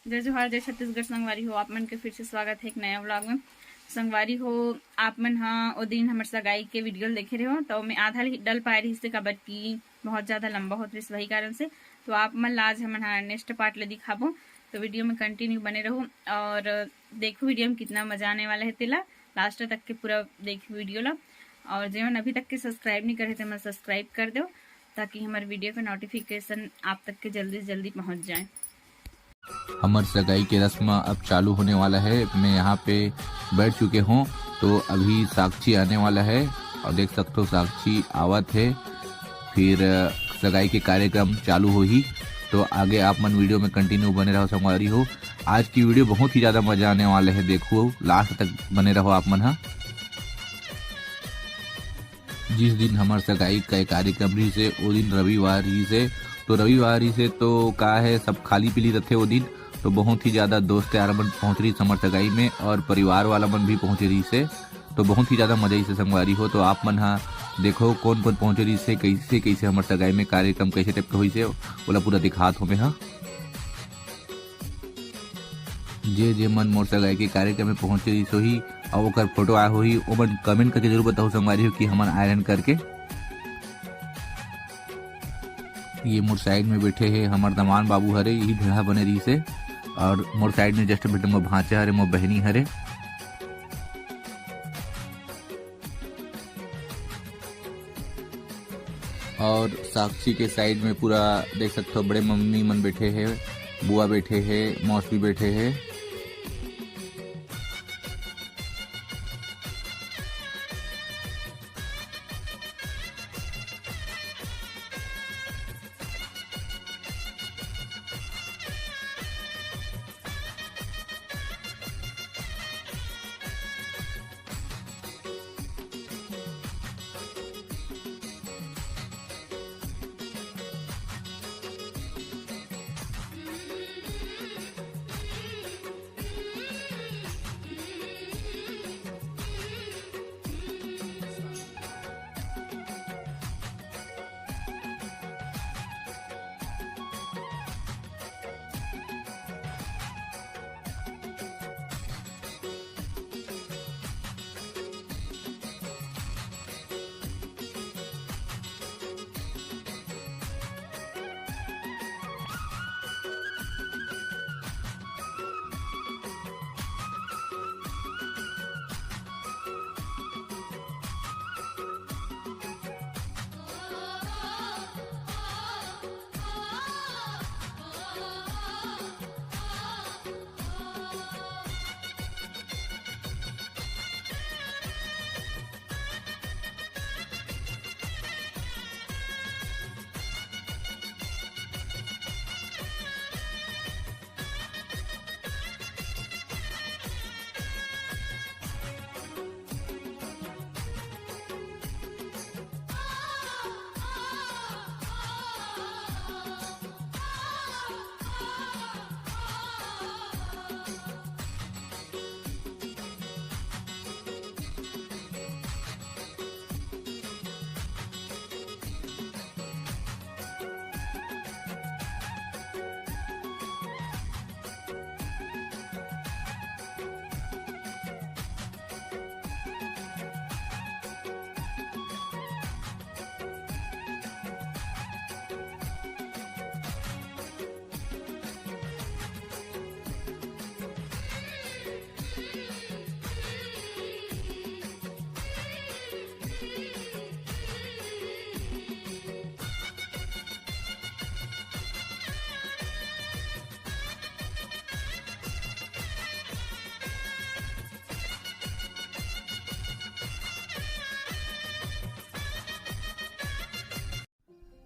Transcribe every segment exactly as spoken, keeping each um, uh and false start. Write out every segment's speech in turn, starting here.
जय जोहार, जय छत्तीसगढ़ संगवारी हो, आप मन के फिर से स्वागत है एक नया व्लॉग में। संगवारी हो, आप मन हा ओ दिन हमर सगाई के वीडियो ल देखे रहे हो, तो मैं आधा ही डल पाए रही से, काबर कि बहुत ज़्यादा लंबा होत रहिस, वही कारण से। तो आप मन ला आज हमन हा नेक्स्ट पार्ट ले दिखाबो, तो वीडियो में कंटिन्यू बने रहो और देखो वीडियो में कितना मजा आने वाला है तेला। लास्ट तक के पूरा देखो वीडियो ला। और जेमन अभी तक के सब्सक्राइब नहीं करे, तेमन सब्सक्राइब कर दो, ताकि हमारे वीडियो का नोटिफिकेशन आप तक के जल्दी से जल्दी पहुंच जाए। हमर सगाई के रस्म अब चालू होने वाला है। मैं यहाँ पे बैठ चुके हूँ, तो अभी साक्षी आने वाला है और देख सकते हो साक्षी आवत है। फिर अ, सगाई के कार्यक्रम चालू होही, तो आगे आप मन वीडियो में कंटिन्यू बने रहो संगवारी हो। आज की वीडियो बहुत ही ज़्यादा मज़ा आने वाला है, देखो लास्ट तक बने रहो आप मन हा। जिस दिन हमर सगाई का कार्यक्रम रहिस हे, ओ दिन रविवार रहिस हे। तो रविवार रहिस हे, तो का है, सब खाली पीली रथे ओ दिन, तो बहुत ही ज़्यादा दोस्त यार मन पहुँच रहिस हमर सगाई में और परिवार वाला मन भी पहुँचे रहिस हे। तो बहुत ही ज़्यादा मज़ा आइस हे संगवारी हो। तो आप मन हा देखो कौन कौन पहुँचे रहिस हे, कैसे कैसे हमर सगाई में कार्यक्रम कैसे टाइप के होइस हे, ओला पूरा दिखात हों मैं हा। जे जे मन मोर सगाई के कार्यक्रम में पहुंचे रहिस होही अउ ओकर फोटो आए होही, ओमन कमेंट करके जरूर बताओ संगवारी हो कि हमन आए रहन करके। ये मोर साइड में बैठे हे हमर दमान बाबू हरे, यही ढेढ़ा बने रहिस हे। और मोर साइड में जस्ट बैठे मोर भांचा हरे, मोर बहनी हरे। और साक्षी के साइड में पूरा देख सकते हो, बड़े मम्मी मन बैठे हे, बुआ बैठे हे, मौसी बैठे हे।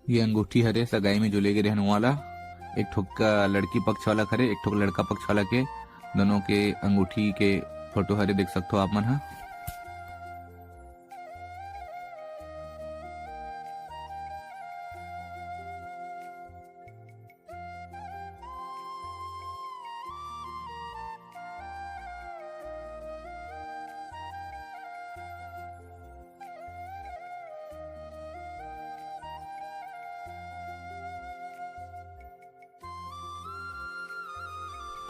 ये अंगूठी हरे सगाई में जो लेगे रहन वाला, एक ठोक लड़की पक्ष वाला हरे, एक ठोक लड़का पक्ष वाला के, दोनों के अंगूठी के फोटो हरे, देख सकते हो आप मन हा।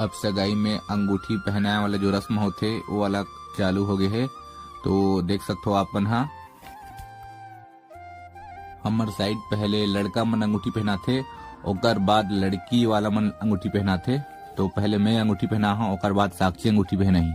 अब सगाई में अंगूठी पहनाए वाला जो रस्म होथे, वो वाला चालू हो गए हे। तो देख सकथो आप मन हा, हमर साइड पहले लड़का मन अंगूठी पहनाथे, ओकर बाद लड़की वाला मन अंगूठी पहनाथे। तो पहले मैं अंगूठी पहना हूँ, ओकर बाद साक्षी अंगूठी पहनाही।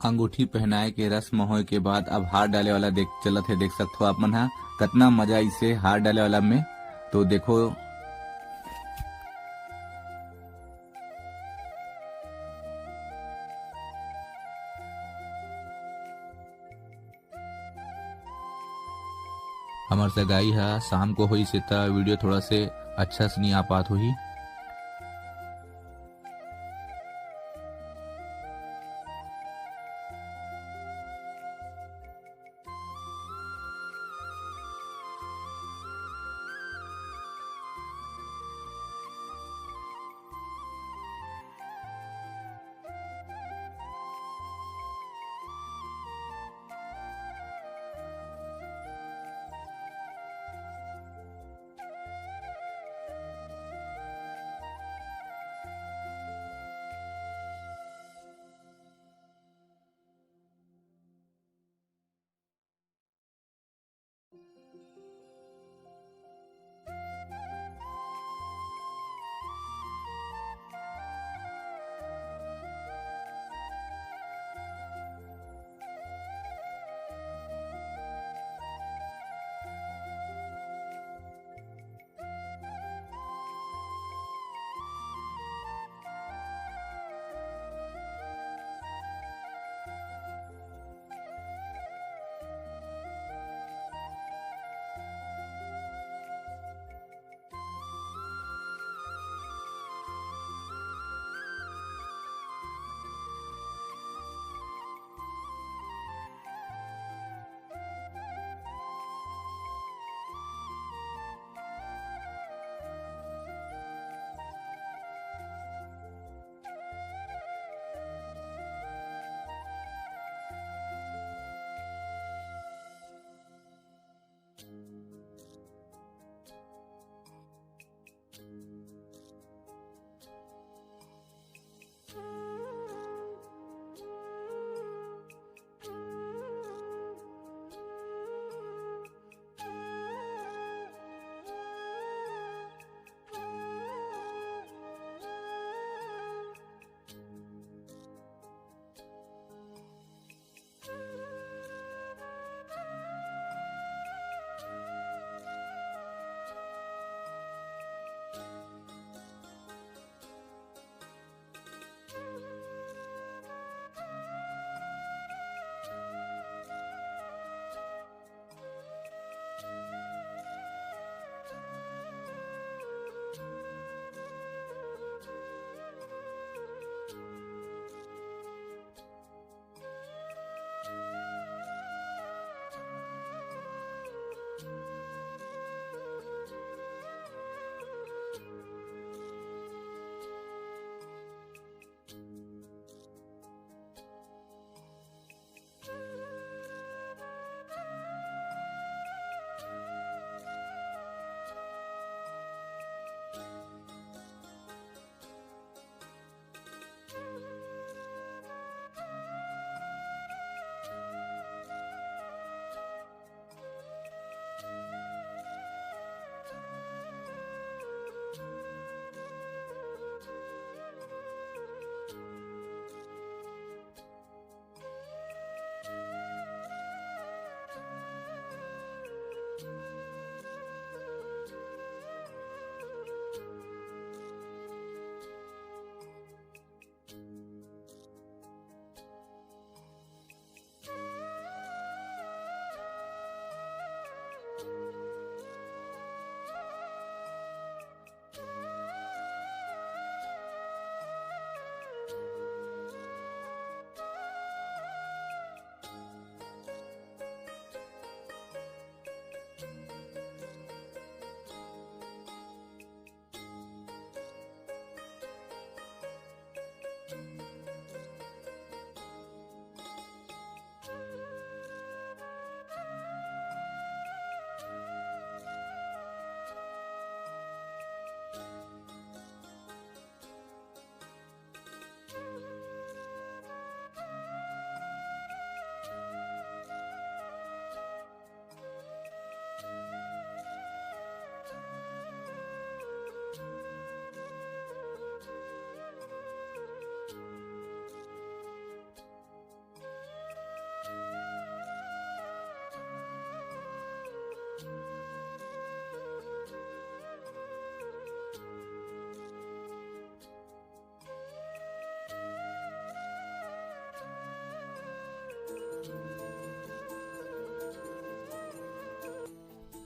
अंगूठी पहनाए के रस्म होए के बाद अब हार डाले वाला देख चलत हे। देख सकथो आप मन हा, कतना मजा इसे हार डाले वाला में। तो देखो, हमर सगाई हा शाम को होइस हे, त वीडियो थोड़ा से अच्छा से नहीं आ पात होही।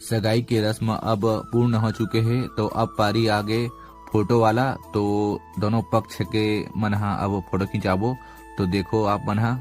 सगाई के रस्म अब पूर्ण हो चुके हे, तो अब पारी आगे फोटो वाला। तो दोनों पक्ष के मन ह अब फोटो खिंचाबो। तो देखो आप मन ह।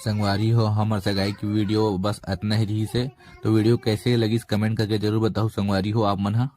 संगवारी हो, हमर सगाई की video बस अतना ही रहिस हे। तो video कैसे लगिस, comment करके जरूर बताओ संगवारी हो आप मन ह।